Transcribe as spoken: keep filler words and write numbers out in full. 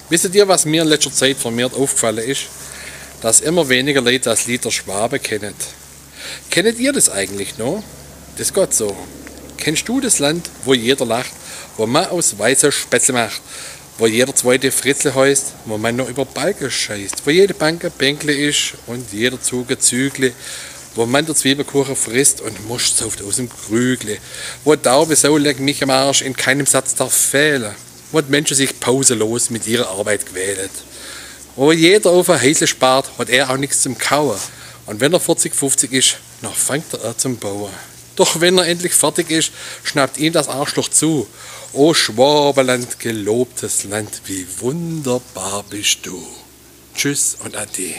Wisst ihr, was mir in letzter Zeit vermehrt aufgefallen ist? Dass immer weniger Leute das Lied der Schwaben kennen. Kennt ihr das eigentlich noch? Das geht so. Kennst du das Land, wo jeder lacht, wo man aus Weizen Spätzle macht, wo jeder zweite Fritzle heißt, wo man nur über Balken scheißt, wo jede Bank ein Bänkle ist und jeder Zug ein Zügle, wo man den Zwiebelkuchen frisst und Most sauft aus dem Krügle, wo Taube, Sau, leck mich am Arsch in keinem Satz darf fehlen, wo die Menschen sich pausenlos mit ihrer Arbeit quälen. Wo jeder auf ein Häusle spart, hat er auch nichts zum Kauen. Und wenn er vierzig, fünfzig ist, noch fängt er an zum Bauen. Doch wenn er endlich fertig ist, schnappt ihm das Arschloch zu. O Schwabenland, gelobtes Land, wie wunderbar bist du. Tschüss und Ade.